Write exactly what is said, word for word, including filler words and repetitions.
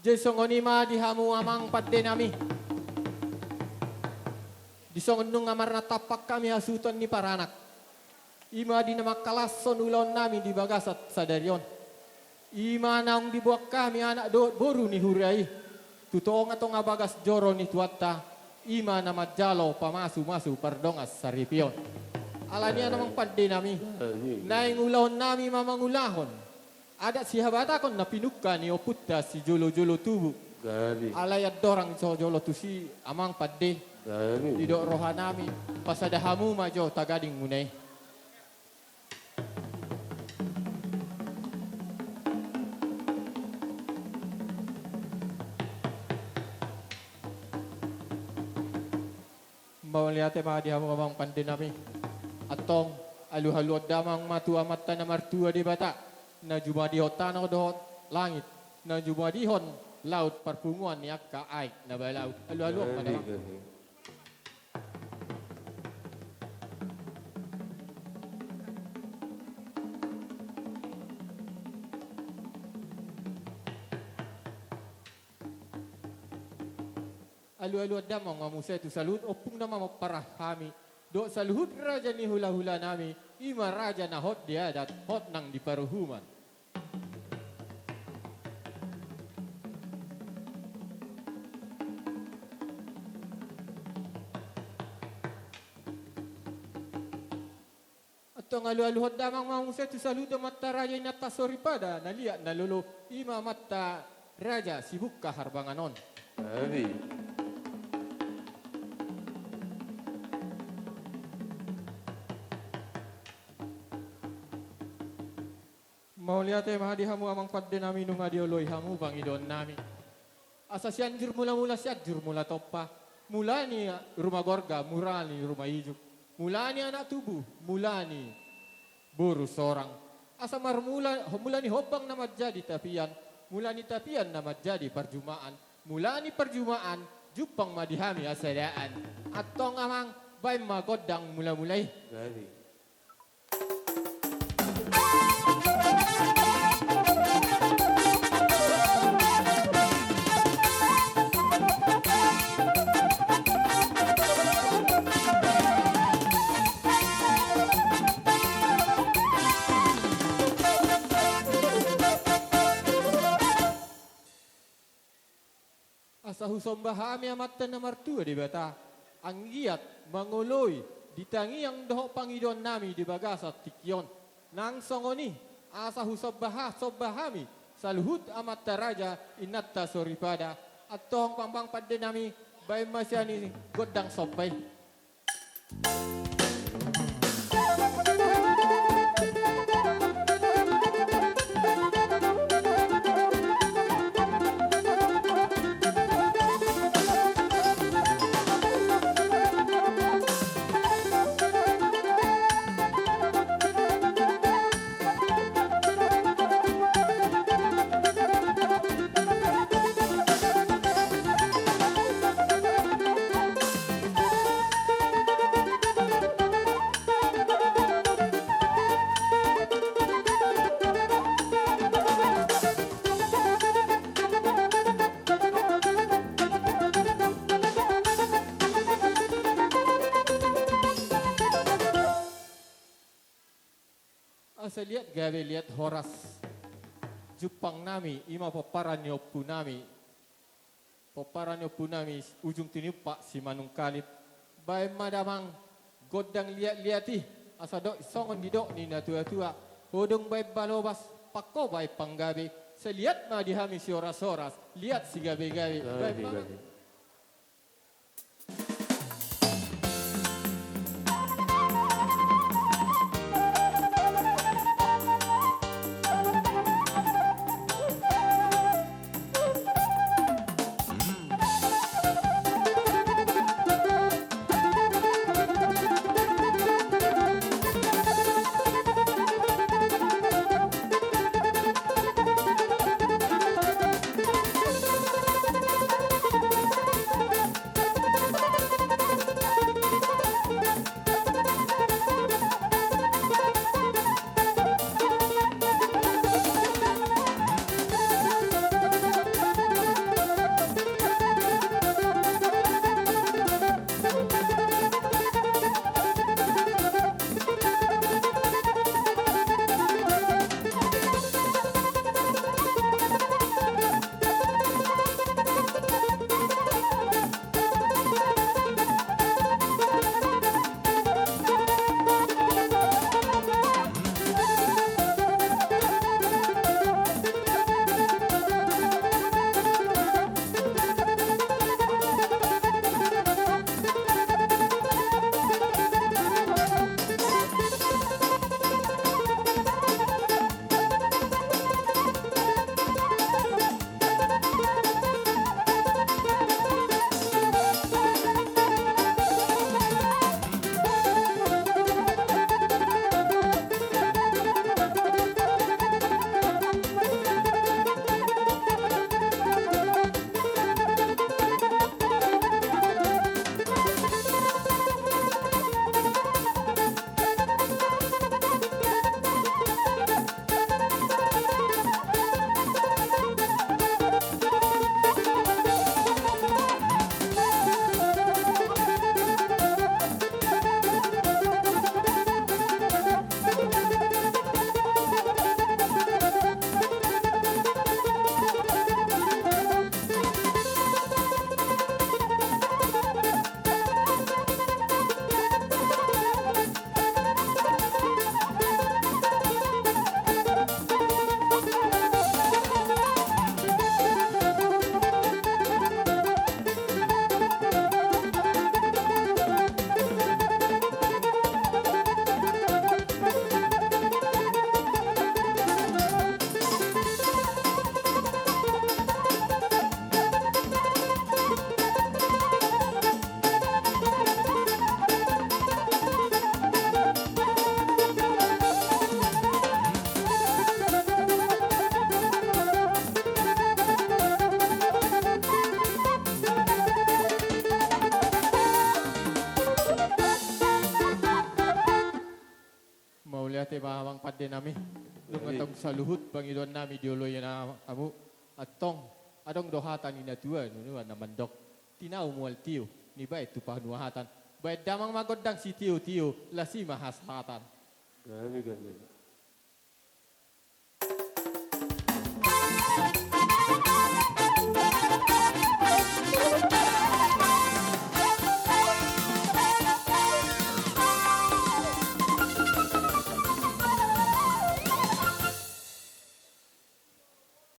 Jadi songon i ma di hamu amang pande nami. Di songon nunga marnatampak hami hasuhuton ni paranak, i ma di na mangkalashon ulaon nami di bagasan sadari on. I ma naung diboan hami anak dohot boru ni huria i tu tongatonga bagas joro ni Tuhanta, i ma na manjalo pamasumasu pardongansaripeon. Alani i amang pande nami, naeng ulaon nami ma mangulahon adat sihabatahon na pinungka ni ompunta sijolojolo tubu. Gabe. Alai andorang so jolo tusi amang pande, gabe, didok roha nami, pasada hamu ma jo tagading muna i. Mauliate ma di hamu amang pande nami. Antong, alualuhon damang ma tu Amanta na martua Debata, na jumadihon tano dohot langit, na jumadihon laut parpunguan ni angka aek na balaut. Alualuhon ma damang. Alualuhon damang ma muse tu saluhut ompung na mamompar hami dohot saluhut raja ni hulahula nami, i ma raja na hot di adat, hot nang di paruhuman. Antong alualuhon damang ma muse tu saluhut amanta raja inanta soripada na liat na lolo, i ma amanta raja Sibungka Harbangan on. Gabe. Mauliate ma di hamu amang pande nami nunga dioloi hamu pangidoan nami. Asa Sianjur Mulamula, Sianjur Mulatompa, mula ni ruma gorga, mula ni ruma ijuk, mula ni anak tubu, mula ni boru sorang. Asa marmula, mula ni hombang na manjadi tapian, mula ni tapian na manjadi parjumaan, mula ni parjumaan jumpang ma di hami asa daan. Antong amang, baen ma gondang mulamula i. Gabe. Asa husomba hami Amanta na martua Debata, anggiat mangoloi di tangiang dohot pangidoan nami di bagasan tingki on. Nang songon i, asa husomba ha-, somba hami saluhut amanta raja inanta soripada. Antong amang pande nami, baen ma sian i gondang somba i. Asa liat gabe, liat horas. Jumpang nami, i ma pomparan ni ompu nami. Pomparan ni ompu nami, Ujung Tinumpak Simanungkalit. Baen ma damang gondang liat-liat i, asa dok songon didok ni natuatua. Hodong baen balobas, pangko baen panggabe. Sai liat ma di hami sihoras-horas, liat sigabe-gabe. Gabe, baen ma. Gabe. Ema amang pande nami, nunga tong saluhut pangidoan nami dioloi hamu. Antong, adong do hata ni natua, nunga na mandok: Tinau mual tio, nibaen tu panuhatan. Baen damang ma gondang sitio-tio, las i ma hasahatan. Gabe gabe.